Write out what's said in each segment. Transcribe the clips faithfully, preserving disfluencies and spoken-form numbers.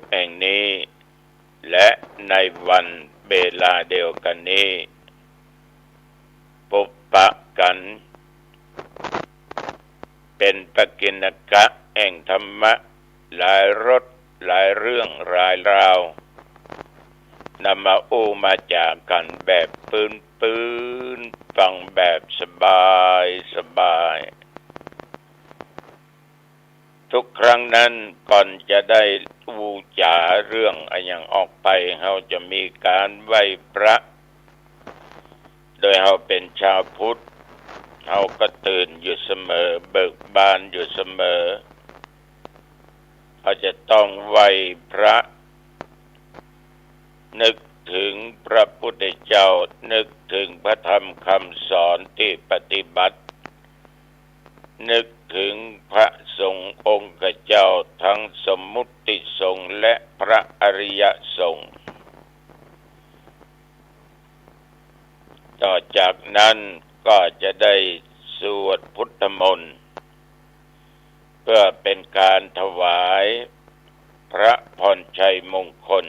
แห่งนี้ และในวันเวลาเดียวกันนี้ ปุบปะกั๋น เป๋นปกิณกะแห่งธรรมะ หลายรสหลายเรื่องหลายราว นำมาอู้มาจ๋ากั๋นแบบปื๊นๆ ฟังแบบสบายสบาย ทุกครั้งนั้นก่อนจะได้อู้จ๋าเรื่องอะหยังออกไป เฮาจะมีก๋านไหว้พระ โดยเฮาเป๋นชาวพุทธ เฮาก็ตื่นอยู่เสมอ เบิกบานอยู่เสมอ เฮาจะต้องไหว้พระ นึกถึงพระพุทธเจ้า นึกถึงพระธรรมคำสอนตี้ปฏิบัติ นึกถึงพระสงฆ์องค์เจ้า ทั้งสมมุติสงฆ์และพระอริยสงฆ์ ต่อจากนั้นก็จะได้สวดพุทธมนต์ เพื่อเป๋นก๋านถวายพระพรชัยมงคล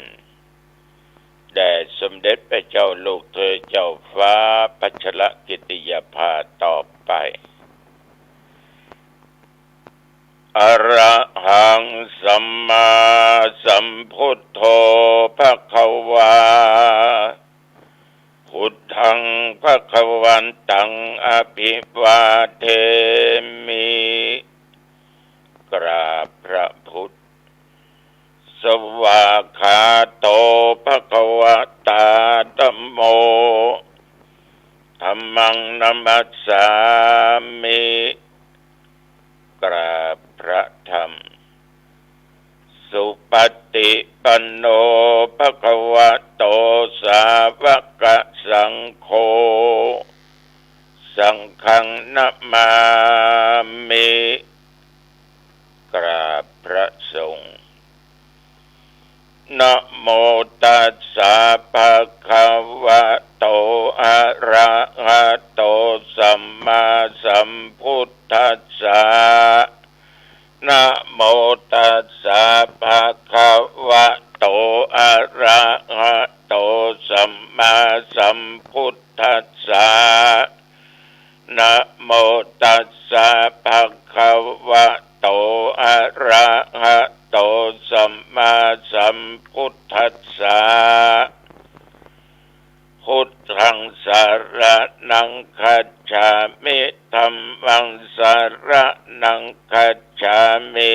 แด่สมเด็จพระเจ้าลูกเธอเจ้าฟ้าพัชรกิติยาภาต่อไป อะระหังสัมมาสัมพุทโธภะคะวา พุทธังภะคะวันตังอะภิวาเทมิ กราบพระพุทธ สวากขาโตภะคะวะตาธัมโม ธัมมังนะมัสสามิ กราบพระธรรม สุปฏิปันโนภะคะวะโตสาวกสังโฆ สังฆังนะมามิ กราบพระสงฆ์ นะโมตัสสะภะคะวะโต อะระหะโต สัมมาสัมพุทธัสสะ นะโมตัสสะภะคะวะโต อะระหะโต สัมมาสัมพุทธัสสะ นะโมตัสสะภะคะวะโต อะระหะโต สัมมาสัมพุทธัสสะ พุทธังสะระณังคัจฉามิ ธัมมังสะระณังคัจฉามิ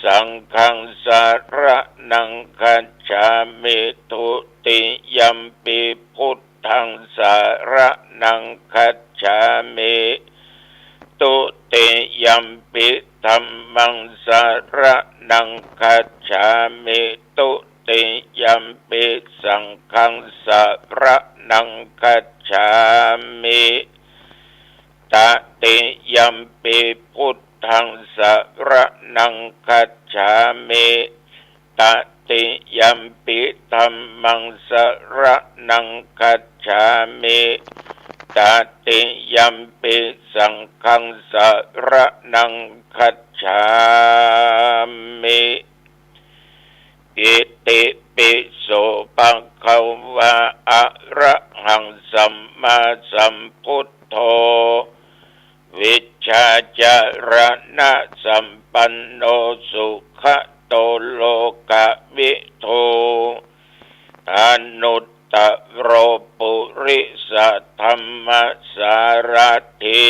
สังฆังสะระณังคัจฉามิ ทุติยัมปิพุทธังสะระณังคัจฉามิ ทุติยัมปิธัมมังสะระณังคัจฉามิ ทุติยัมปิสังฆังสะระณังคัจฉามิ ตติยัมปิพุทธังสะระณังคัจฉามิ ตติยัมปิธัมมังสะระณังคัจฉามิ ตติยัมปิสังฆังสะระณังคัจฉามิ อิติปิโสภะคะวะ อะระหังสัมมาสัมพุทโธ วิชชาจารณะสัมปันโน สุขะโตโลกะวิทู อนุตตโรปุริสะธัมมะสารัตถิ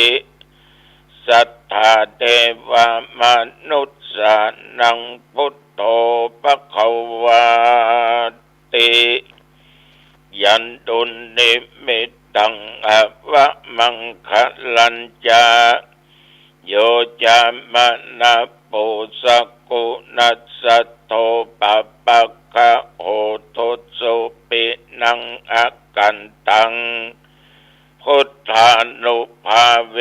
สัทธาเทวะมนุสสานังพุทโธภะคะวาติ ยันตุนิมิตตังอะวะมังคะลัญจะ โยจะมะนะปูสะกุณัสสะโท ปะปะคะโห ทุสสุปินังอะกันตัง พุทธานุภาเว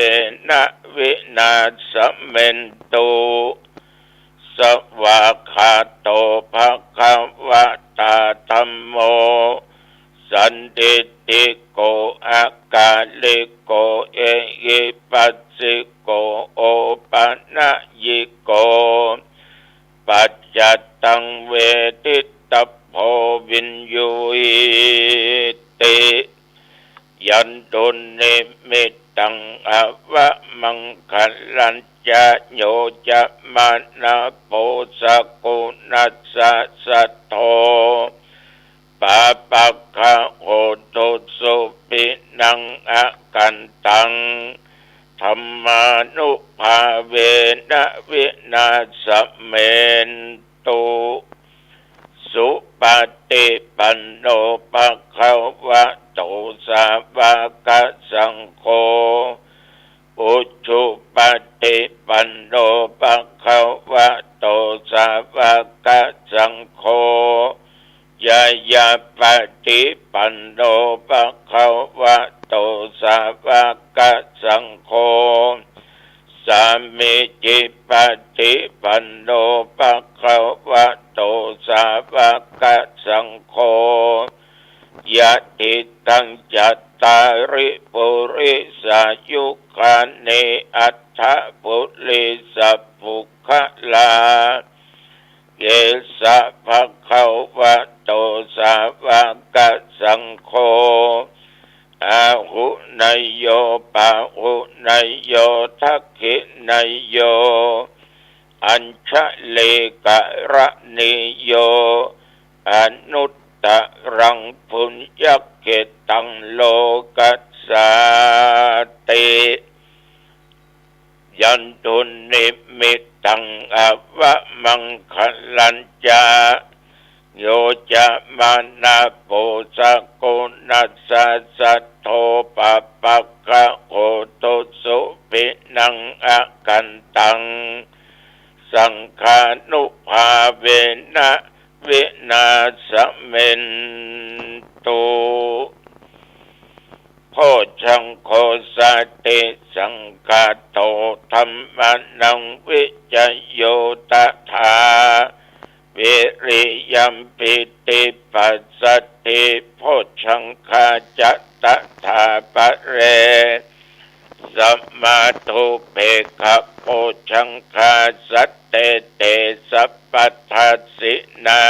นะวินาสเมนตุ สวากขาโตภะคะวะตาธัมโม สันทิฏฐิโก อะกาลิโก เอหิปัสสิโก โอปะนะยิโก ปัจจัต taṃ veditabbo viññūhīti. Yandunnimittaṃ avamaṅgalañca yo cāmanāpo sakuṇassa saddo pāpaggaho dussupinaṃ akantaṃ dhammānubhāvena vināsamentu. Supaṭipanno bhagavato sāvakasaṅgho, ujupaṭipanno bhagavato sāvakasaṅgho, ñāyapaṭipanno bhagavato sāvakasaṅgho, sāmīcipaṭipanno bhagavato sāvakasaṅgho, yadidaṃ cattāri purisayugāni aṭṭha purisapuggalā, esa bhagavato sāvakasaṅgho, āhuneyyo pāhuneyyo dakkhiṇeyyo añjalikaraṇīyo anuttaraṃ puññakkhettaṃ lokassāti. Yandunnimittaṃ avamaṅgalañca yo cāmanāpo sakuṇassa saddo pāpaggaho dussupinaṃ akantaṃ saṅghānubhāvena vināsamentu. Bojjhaṅgo satisaṅkhāto dhammānaṃ vicayo tathā, viriyampītipassaddhi bojjhaṅgā ca tathāpare, samādhupekkhabojjhaṅgā sattete sabbadassinā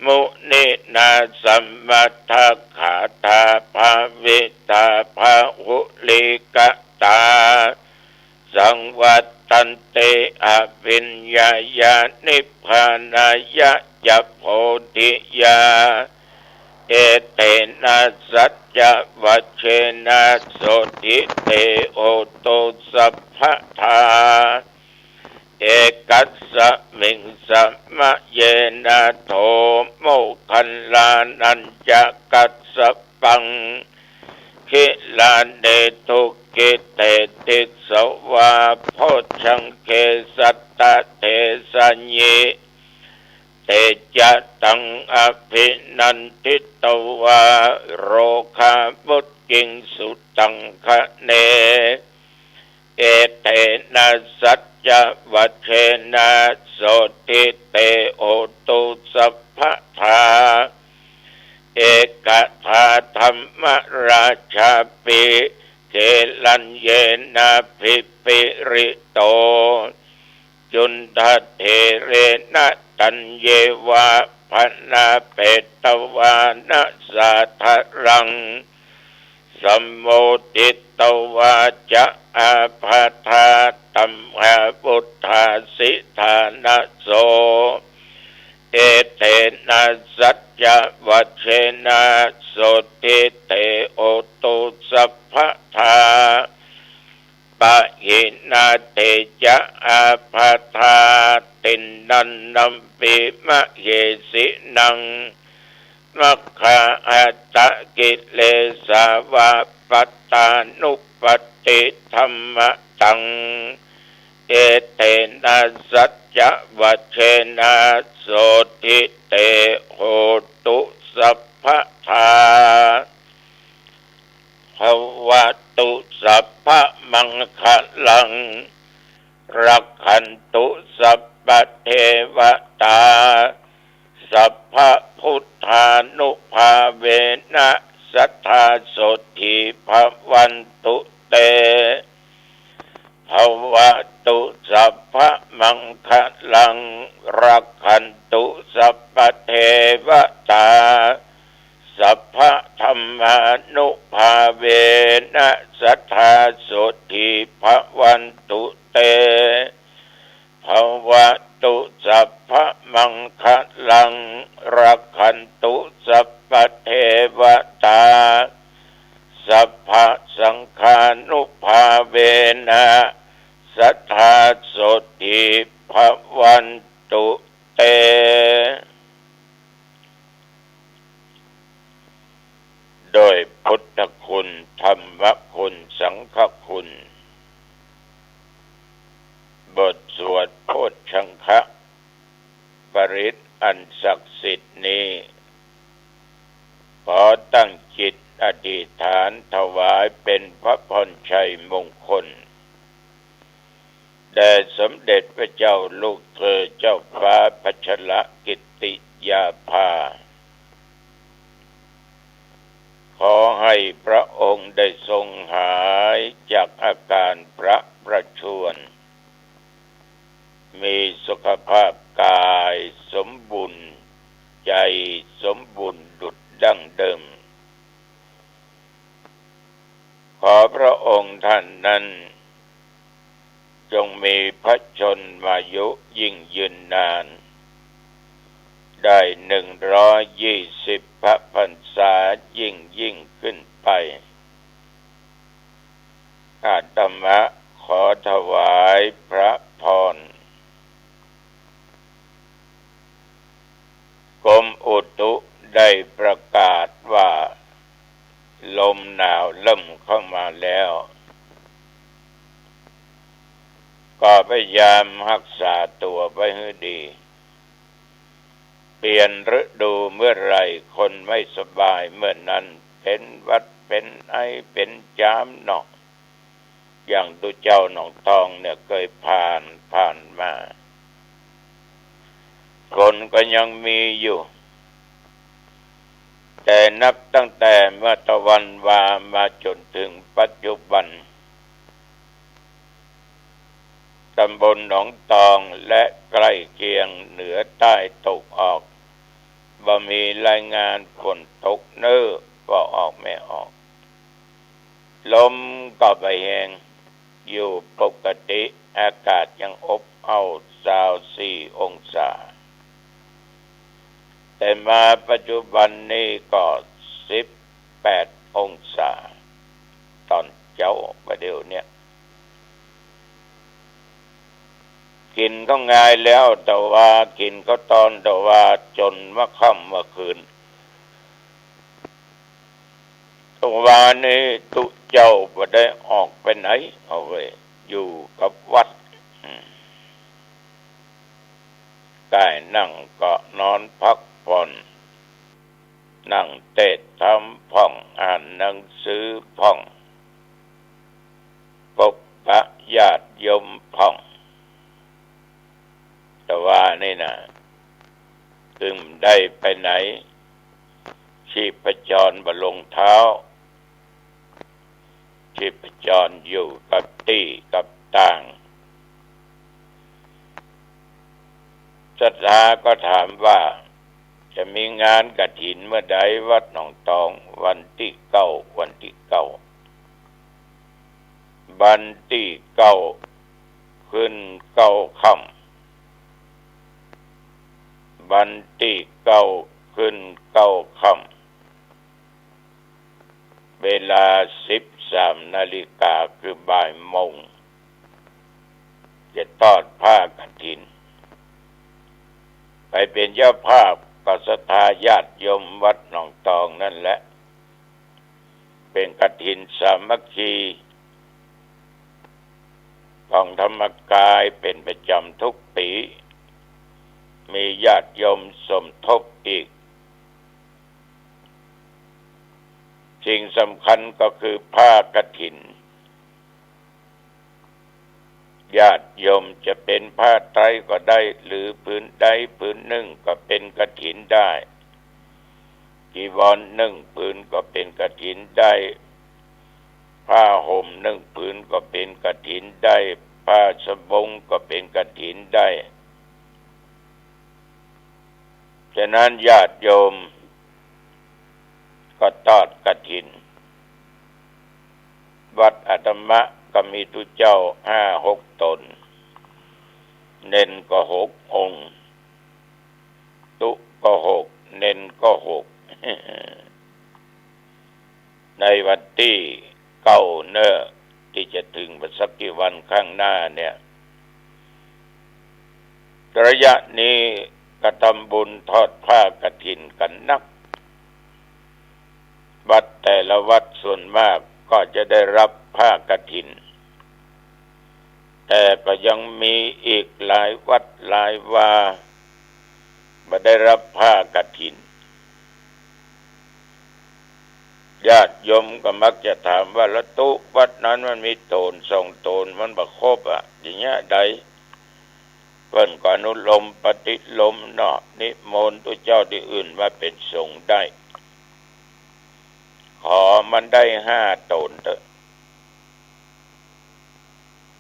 muninā samaddagāthā bhāvitā bahulīkatā saṃvattanti abhiññāya nibbānāya ca bodhiyā. Etena saccavajjena sotthi te hotu sabbadā. Ekasmiṃ samaye nātho moggallānañca kassapaṃ gilāne dukkhite disvā bojjhaṅge satta desayi. Te ca taṃ abhinanditvā rogā mucciṃsu taṅkhaṇe. Etena saccavajjena sotthi te hotu sabbadā. Ekadā dhammarājāpi gelaññenābhipīḷito cundattherena taññeva bhaṇāpetvāna sādaraṃ sammoditvā ca ābādhā tamhā vuṭṭhāsi ṭhānaso. Etena saccavajjena sotthi te hotu sabbadā. Pahīnā te ca ābādhā tiṇṇannampi mahesinaṃ maggāhatakilesā va pattānuppattidhammataṃ. Etena saccavajjena sotthi te hotu sabbadā. Bhavatu sabbamaṅgalaṃ rakkhantu sabbadevatā sabbabuddhānubhāvena sadā sotthī bhavantu te. Bhava ตุสัพพะมังคะลัง รักขันตุสัพพะเทวะตา สัพพะธัมมานุภาเวนะ สัตถาโสตถีภะวันตุเต ภะวะตุสัพพะมังคะลัง รักขันตุสัพพะเทวะตา สัพพะสังฆานุภาเวนะ สัตถาโสตถีภะวันตุเต โดยพุทธคุณ ธรรมคุณ สังฆคุณ บทสวดโพชฌังคปริตรอันศักดิ์สิทธิ์นี้ ขอตั้งจิตอธิษฐานถวายเป็นพระพรชัยมงคล แด่สมเด็จพระเจ้าลูกเธอเจ้าฟ้าพัชรกิติยาภา ขอให้พระองค์ได้ทรงหายจากอาการพระประชวร มีสุขภาพกายสมบูรณ์ ใจสมบูรณ์ดุจดั้งเดิม ขอพระองค์ท่านนั้น จงมีพระชนมายุยิ่งยืนนาน ได้หนึ่งร้อยยี่สิบพระพรรษายิ่งยิ่งขึ้นไป อาตมาขอถวายพระพร กรมอุตุได้ประกาศว่า ลมหนาวเริ่มเข้ามาแล้ว ก็พยายามรักษาตัวไว้ให้ดี เปลี่ยนฤดูเมื่อไหร่ คนไม่สบายเมื่อนั้น เป็นหวัดเป็นไอเป็นจามเนาะ อย่างตุ๊เจ้าหนองตองเนี่ยเคยผ่าน ผ่านมา คนก็ยังมีอยู่ แต่นับตั้งแต่เมื่อตะวันวามาจนถึงปัจจุบัน ตำบลหนองตองและใกล้เคียงเหนือใต้ตะวันออก บ่มีรายงานฝนตกเน้อ บ่ออกแม่ออก ลมก็บ่แฮง อยู่ปกติ อากาศยังอบอ้าว ซาวสี่องศา แต่มาปัจจุบันนี้ก็สิบแปดองศา ตอนเจ๊าประเดี๋ยวเนี่ย กิ๋นข้าวงายแล้ว แต่ว่ากิ๋นข้าวตอน แต่ว่าจ๋นมาค่ำเมื่อคืน แต่ว่านี้ตุ๊เจ้าบ่ได้ออกไปไหน เอาไว้อยู่กับวัด อืม ใก้นั่งก็นอนพักผ่อน นั่งเตศน์ธรรมพ่อง อ่านหนังสือพ่อง ปบปะญาติโยมพ่อง แต่ว่านี่นะ ตึงได้ไปไหน ชีพจรบ่ลงเท้า ชีพจรอยู่กับตี้กับตาง ศรัทธาก็ถามว่า จะมีงานกฐินเมื่อใดวัดหนองตอง วันตี้เก้า วันตี้เก้า วันตี้เก้า ขึ้นเก้าค่ำ วันตี้เก้า ขึ้นเก้าค่ำ เวลาสิบสามนาฬิกา คือบ่ายโมง จะทอดผ้ากฐิน ไปเป๋นเจ้าภาพก็ศรัทธาญาติโยมวัดหนองตองนั่นแหละ เป๋นกฐินสามัคคีของธรรมกายเป๋นประจ๋ำทุกปี๋ มีญาติโยมสมทบอีก สิ่งสำคัญก็คือผ้ากฐิน ญาติโยมจะเป๋นผ้าไตรก็ได้ หรือผืนใดผืนนึ่งก็เป๋นกฐินได้ จีวรนึ่งผืนก็เป๋นกฐินได้ ผ้าห่มนึ่งผืนก็เป๋นกฐินได้ ผ้าสบงก็เป๋นกฐินได้ ฉะนั้นญาติโยมก็ทอดกฐิน วัดอาตมาก็มีตุ๊เจ้าห้าหกต๋น เณรก็หกองค์ ตุ๊ก็หก เณรก็หก ในวันตี้เก้าเน่อ ตี้จะเถิงบ่สักกี่วันข้างหน้าเนี่ย ระยะนี้ก็ทำบุญทอดผ้ากฐินกั๋นนัก วัดแต่ละวัดส่วนมากก็จะได้รับผ้ากฐิน แต่ก็ยังมีอีกหลายวัดหลายวาบ่ได้รับผ้ากฐิน ญาติโยมก็มักจะถามว่า ละตุ๊วัดนั้นมันมีต๋นสองต๋น มันบ่ครบอะ จะเยียะใด เปิ้นก็อนุโลมปฏิโลมเนาะ นิมนต์ตุ๊เจ้าตี้อื่นมาเป๋นสงฆ์ได้ ขอมันได้ห้าต๋นเต๊อะ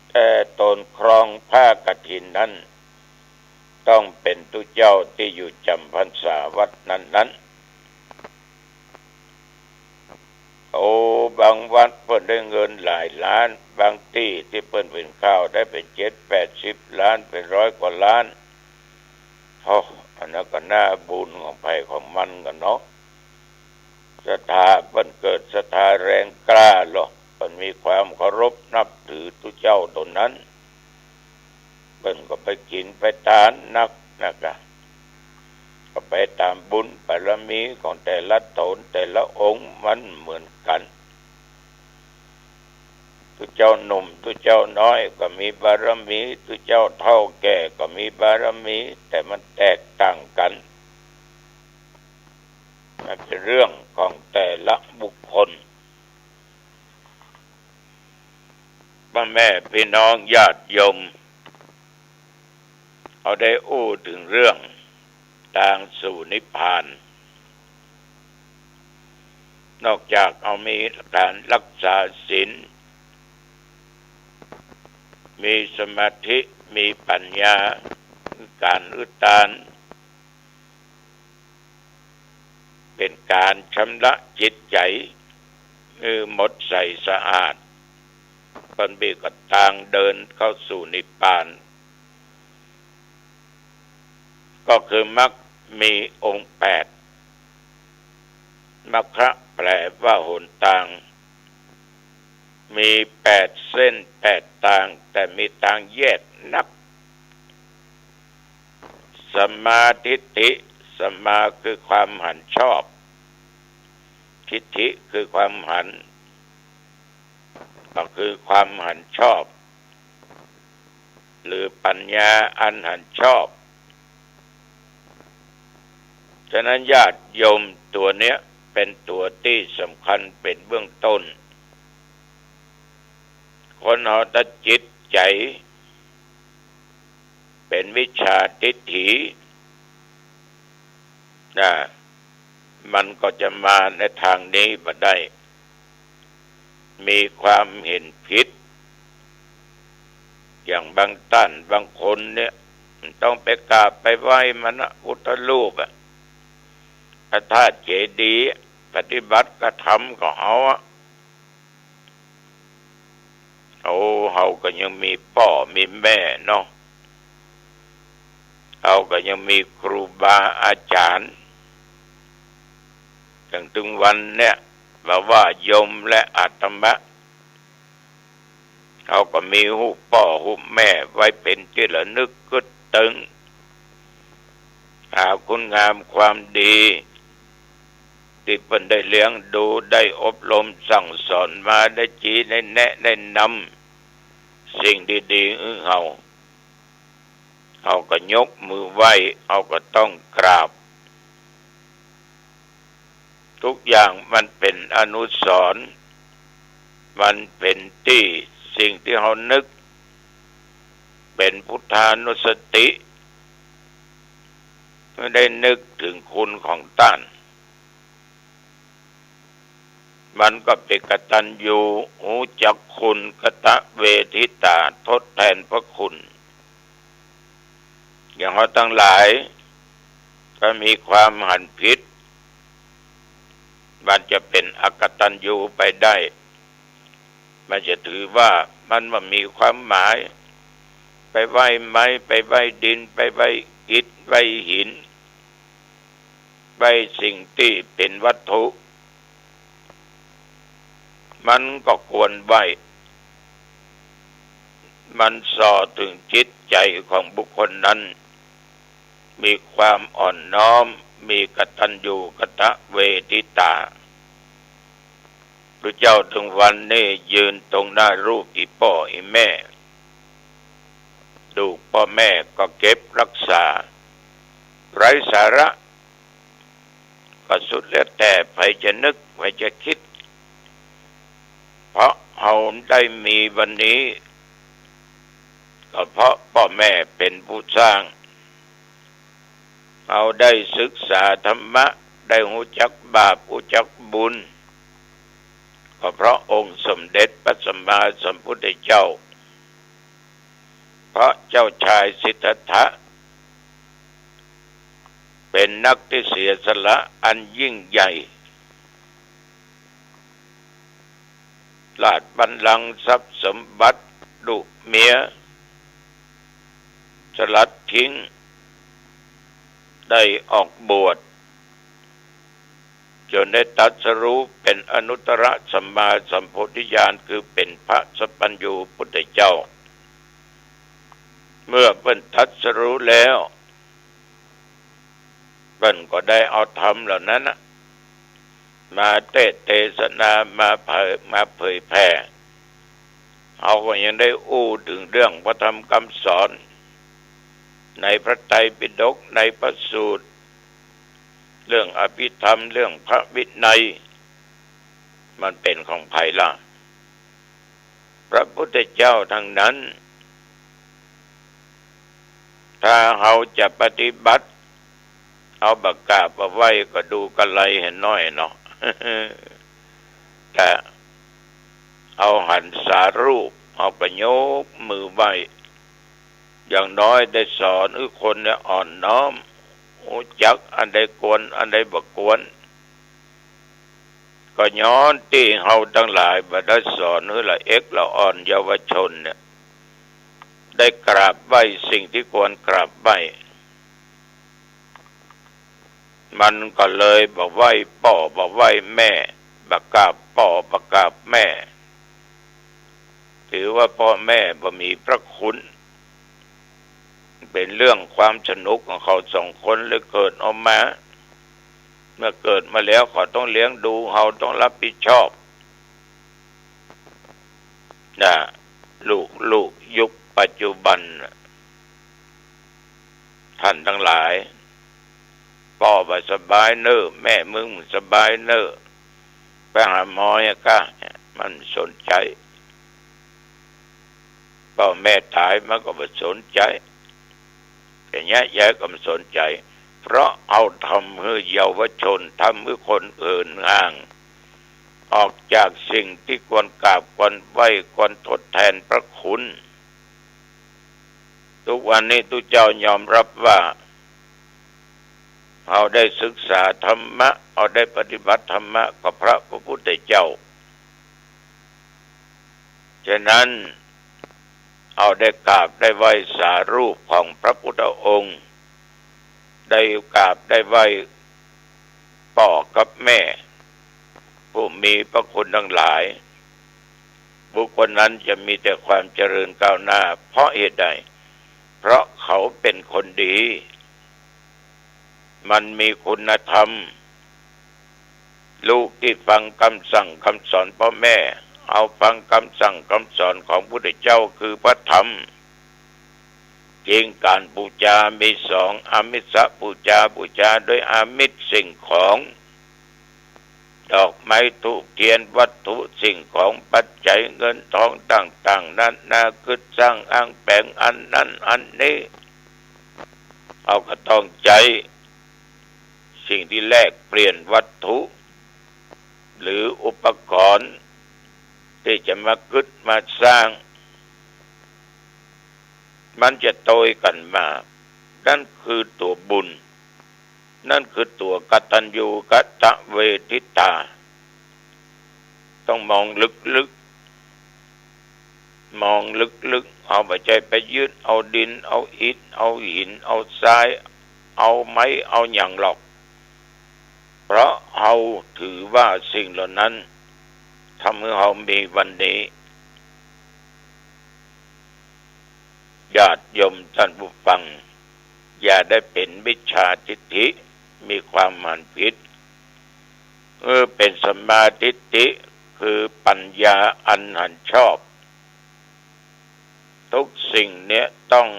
แต่ต๋นครองผ้ากฐินนั้น ต้องเป๋นตุ๊เจ้าตี้อยู่จ๋ำพรรษาวัดนั้นๆ โอ้ บางวัดเปิ้นได้เงินหลายล้าน บางตี้ตี้เปิ้นเป๋นข่าวได้เป๋นเจ็ดแปดสิบล้าน เป๋นร้อยกว่าล้าน โอ้ อันนั้นก็น่าบุญของใผของมันกั๋นเนาะ ศรัทธาเปิ้นเกิดศรัทธาแรงกล้าลอ เปิ้นมีความเคารพนับถือตุ๊เจ้าต๋นนั้น เปิ้นก็ไปกิ๋นไปตานนักนักอะ ก็ไปต๋ามบุญบารมีของแต่ละต๋นแต่ละองค์มันเหมือนกั๋น ตุ๊เจ้าหนุ่มตุ๊เจ้าน้อยก็มีบารมี ตุ๊เจ้าเฒ่าแก่ก็มีบารมี แต่มันแตกต่างกั๋น มันเป๋นเรื่องของแต่ละบุคคล ป้อแม่ปี้น้องญาติโยม เฮาได้อู้เถิงเรื่องตางสู่นิพพาน นอกจากเฮามีก๋านฮักษาศีล มีสมาธิ มีปัญญา ก๋านหื้อตาน เป๋นก๋านชำระจิตใจ๋หื้อหมดใสสะอาด เปิ้นมีก็ตางเดินเข้าสู่นิพพาน ก็คือมรรคมีองค์แปด มัคคะแปลว่าหนตาง มีแปดเส้นแปดตาง แต่มีตางแยกนัก สัมมาทิฏฐิ สัมมาคือความหันชอบ ทิฏฐิคือความหัน ก็คือความหันชอบ หรือปัญญาอันหันชอบ ฉะนั้นญาติโยม ตั๋วเนี้ยเป๋นตั๋วตี้สำคัญเป๋นเบื้องต้น คนเฮาถ้าจิตใจ๋เป๋นมิจฉาทิฏฐินะ มันก็จะมาในตางนี้บ่ได้ มีความเห็นผิด อย่างบางต้านบางคนเนี่ย ต้องไปกราบไปไหว้มันนะ พุทธรูปอะ พระธาตุเจดีย์ ปฏิบัติกระทำก็เอาอะ โอ้ เฮาก็ยังมีป้อมีแม่เนาะ เฮาก็ยังมีครูบาอาจ๋ารย์ เถิงเถิงวันเนี่ย บ่ว่าโยมและอาตมา เฮาก็มีฮูปป้อฮูปแม่ไว้เป๋นตี้ระลึกกึ๊ดตึง หาคุณงามความดี ตี้เปิ้นได้เลี้ยงดู ได้อบรมสั่งสอนมา ได้จี ได้แนะ ได้นำสิ่งดีๆ หื้อเฮา เฮาก็ยกมือไหว้ เฮาก็ต้องกราบ ทุกอย่างมันเป๋นอนุสรณ์ มันเป๋นตี้สิ่งตี้เฮานึก เป๋นพุทธานุสติ เมื่อได้นึกเถิงคุณของต้าน มันก็เป๋นกตัญญู ฮู้จักคุณ กตเวทิตา ทดแทนพระคุณ อย่างเฮาตังหลายก็มีความหันผิด มันจะเป๋นอกตัญญูไปได้ มันจะถือว่ามันบ่มีความหมาย ไปไหว้ไม้ ไปไหว้ดิน ไปไหว้อิฐ ไหว้หิน ไหว้สิ่งตี้เป๋นวัตถุ มันก็ควรไหว้ มันส่อเถิงจิตใจ๋ของบุคคลนั้น มีความอ่อนน้อม มีกตัญญูกตเวทิตา พระเจ้าเถิงวันนี้ยืนตรงหน้ารูปอี่ป้ออี่แม่ ดูป้อแม่ก็เก็บฮักษา ไร้สาระ ก็สุดแล้วแต่ใผจะนึก ใผจะกึ๊ด เพราะเฮาได้มีวันนี้ ก็เพราะป้อแม่เป๋นผู้สร้าง เฮาได้ศึกษาธรรมะ ได้ฮู้จักบาป ฮู้จักบุญ ก็เพราะองค์สมเด็จพระสัมมาสัมพุทธเจ้า เพราะเจ้าชายสิทธัตถะ เป๋นนักที่เสียสละอันยิ่งใหญ่ ราชบัลลังก์ทรัพย์สมบัติ ลูกเมีย สลัดทิ้ง ได้ออกบวช จ๋นได้ตรัสรู้เป๋นอนุตตรสัมมาสัมโพธิญาณ คือเป๋นพระสัพพัญญูพุทธเจ้า เมื่อเปิ้นตรัสรู้แล้ว เปิ้นก็ได้เอาธรรมเหล่านั้นน่ะ มาเตสน์เตสนา มาเผย มาเผยแผ่ เฮาก็ยังได้อู้เถิงเรื่องพระธรรมคำสอน ในพระไตรปิฎก ในพระสูตร เรื่องอภิธรรม เรื่องพระวินัย มันเป๋นของใผล่ะ พระพุทธเจ้าทั้งนั้น ถ้าเฮาจะปฏิบัติ เอาบ่ากราบบ่าไหว้ก็ดูกะไรหันน้อยเนาะ แต่เอาหันสารูป เอาก็ยกมือไหว้ อย่างน้อยได้สอนหื้อคนเนี่ยอ่อนน้อม ฮู้จักอันใดควร อันใดบ่ควร ก็ย้อนตี้เฮาตังหลายบ่ได้สอนหื้อละเอ็กละอ่อนเยาวชนเนี่ย ได้กราบไหว้สิ่งที่ควรกราบไหว้ มันก็เลยบ่ไหว้ป้อบ่ไหว้แม่ บ่กราบป้อบ่กราบแม่ ถือว่าป้อแม่บ่มีพระคุณ เป๋นเรื่องความสนุกของเขาสองคนเลยเกิดออกมา เมื่อเกิดมาแล้วเขาต้องเลี้ยงดู เฮาต้องรับผิดชอบ นะ ลูกๆ ยุคปัจจุบันน่ะ ท่านตังหลาย ป้อบ่สบายเน่อ แม่มึงบ่สบายเน่อ ไปหาหมอเหียกะ มันบ่สนใจ๋ ป้อแม่ต๋ายมันก็บ่สนใจ๋ แต่เยียะใหญ่ก็บ่สนใจ๋ เพราะเอาทำหื้อเยาวชน ทำหื้อคนเหินห่าง ออกจากสิ่งที่ควรกราบควรไหว้ ควรทดแทนพระคุณ ทุกวันนี้ตุ๊เจ้ายอมรับว่า เฮาได้ศึกษาธรรมะ เฮาได้ปฏิบัติธรรมะกับพระ พระพุทธเจ้า ฉะนั้น เฮาได้กราบได้ไหว้สารูปของพระพุทธองค์ ได้กราบได้ไหว้ป้อกับแม่ ผู้มีพระคุณทั้งหลาย บุคคลนั้นจะมีแต่ความเจริญก้าวหน้า เพราะเหตุใด เพราะเขาเป๋นคนดี มันมีคุณธรรม ลูกที่ฟังกำสั่งกำสอนป้อแม่ เอาฟังกำสั่งกำสอนของพุทธเจ้าคือพระธรรม จริง ก๋านปู๋จามีสอง อามิสปู๋จา ปู๋จาโดยอามิสสิ่งของ ดอกไม้ธูปเตียน วัตถุสิ่งของปัจจัยเงินทองต่างๆ นานา กึ๊ดสร้างอ้างแป๋งอันนั้นอันนี้ เฮาก็ต้องใจ๊สิ่งที่แลกเปลี่ยนวัตถุ หรืออุปกรณ์ตี้จะมากึ๊ดมาสร้าง มันจะโตยกั๋นมา นั่นคือตั๋วบุญ นั่นคือตั๋วกตัญญูกตเวทิตา ต้องมองลึกๆ มองลึกๆ เฮาบ่ใจ้ไปยึดเอาดิน เอาอิฐ เอาหิน เอาทราย เอาไม้ เอาหยังหรอก เพราะเฮาถือว่าสิ่งเหล่านั้นทำหื้อเฮามีวันนี้ ญาติโยมท่านผู้ฟัง อย่าได้เป๋นมิจฉาทิฏฐิ มีความหันผิด เออ เป๋นสัมมาทิฏฐิ คือปัญญาอันหันชอบ ทุกสิ่งเนี่ยต้อง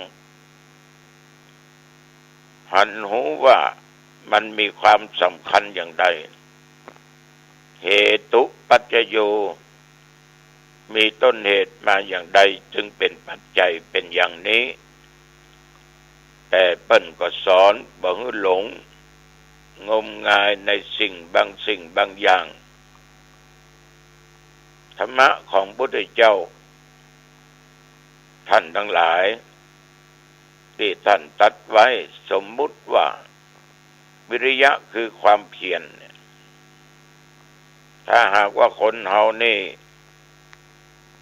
หันฮู้ว่ามันมีความสำคัญอย่างใด เหตุปัจจโย มีต้นเหตุมาอย่างใดจึงเป๋นปัจจัยเป๋นอย่างนี้ แต่เปิ้นก็สอนบ่หื้อหลงงมงายในสิ่งบางสิ่งบางอย่าง ธรรมะของพุทธเจ้า ท่านทั้งหลาย ตี้ท่านตรัสไว้ สมมุติว่า วิริยะคือความเพียรเนี่ย ถ้าหากว่าคนเฮานี่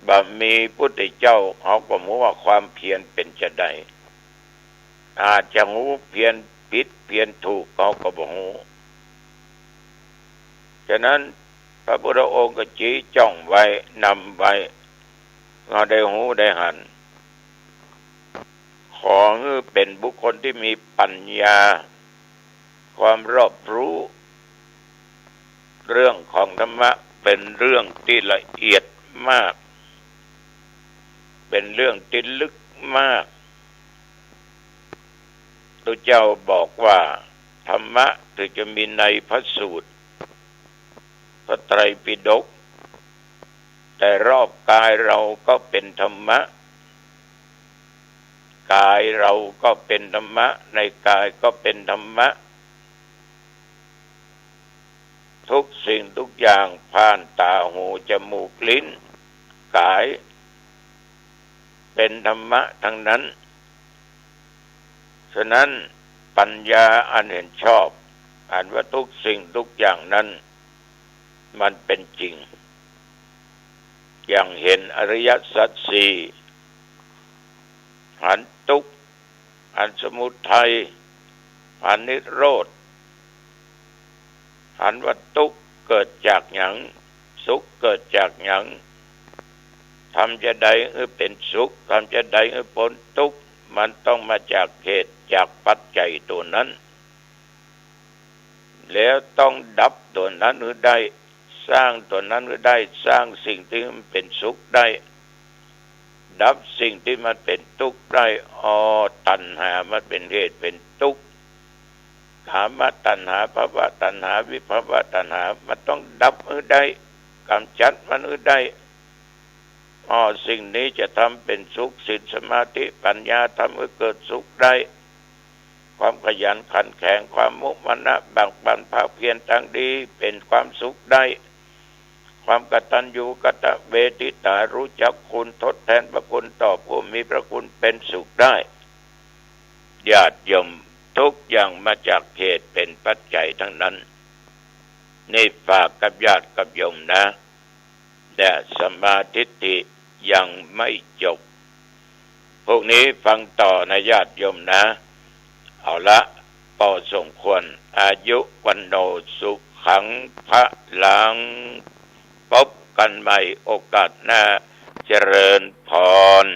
บ่มีพุทธเจ้า เฮาก็บ่ฮู้ว่าความเพียรเป๋นจาใด อาจจะฮู้เพียรผิดเพียรถูก เฮาก็บ่ฮู้ ฉะนั้นพระพุทธองค์ก็จี๊จ้องไว้ นำไว้ เฮาได้ฮู้ได้หัน ขอหื้อเป๋นบุคคลที่มีปัญญา ความรอบรู้ เรื่องของธรรมะเป๋นเรื่องที่ละเอียดมาก เป๋นเรื่องที่ลึกมาก พระเจ้าบอกว่าธรรมะถึงจะมีในพระสูตร พระไตรปิฎก แต่รอบกายเราก็เป๋นธรรมะ กายเราก็เป๋นธรรมะ ในกายก็เป๋นธรรมะ ทุกสิ่งทุกอย่างผ่านต๋า หู จมูก ลิ้น กาย เป๋นธรรมะทั้งนั้น ฉะนั้นปัญญาอันเห็นชอบ อันว่าทุกสิ่งทุกอย่างนั้นมันเป๋นจริง อย่างเห็นอริยสัจสี่ หันตุ๊กข์ หันสมุทัย หันนิโรธ หันว่าตุ๊กข์เกิดจากหยัง สุขเกิดจากหยัง ทำจาใดหื้อเป๋นสุข ทำจาใดหื้อป๊นตุ๊กข์ มันต้องมาจากเหตุจากปัจจัยตั๋วนั้น แล้วต้องดับตั๋วนั้นหื้อได้ สร้างตั๋วนั้นหื้อได้ สร้างสิ่งตี้มันเป๋นสุขได้ ดับสิ่งตี้มันเป๋นตุ๊กข์ได้ อ้อ ตัณหามันเป๋นเหตุเป๋นตุ๊กข์ กามตัณหา ภวตัณหา วิภวตัณหา มันต้องดับหื้อได้ ก๋ำจัดมันหื้อได้ อ้อ สิ่งนี้จะทำเป๋นสุข ศีล สมาธิ ปัญญา ทำหื้อเกิดสุขได้ ความขยันขันแข็ง ความมุมานะ บากบั่นภาคเพียรตางดี เป๋นความสุขได้ ความกตัญญูกตเวทิตา ฮู้จักคุณ ทดแทนพระคุณต่อผู้มีพระคุณ เป๋นสุขได้ ญาติโยม ทุกอย่างมาจากเหตุเป๋นปัจจัยทั้งนั้น นี่ฝากกับญาติกับโยมนะ แต่สัมมาทิฏฐิยังไม่จบ พรุ่งนี้ฟังต่อนะญาติโยมนะ เอาละ ปอสมควร อายุวัณโณ สุขัง พลัง พบกันใหม่โอกาสหน้า เจริญพร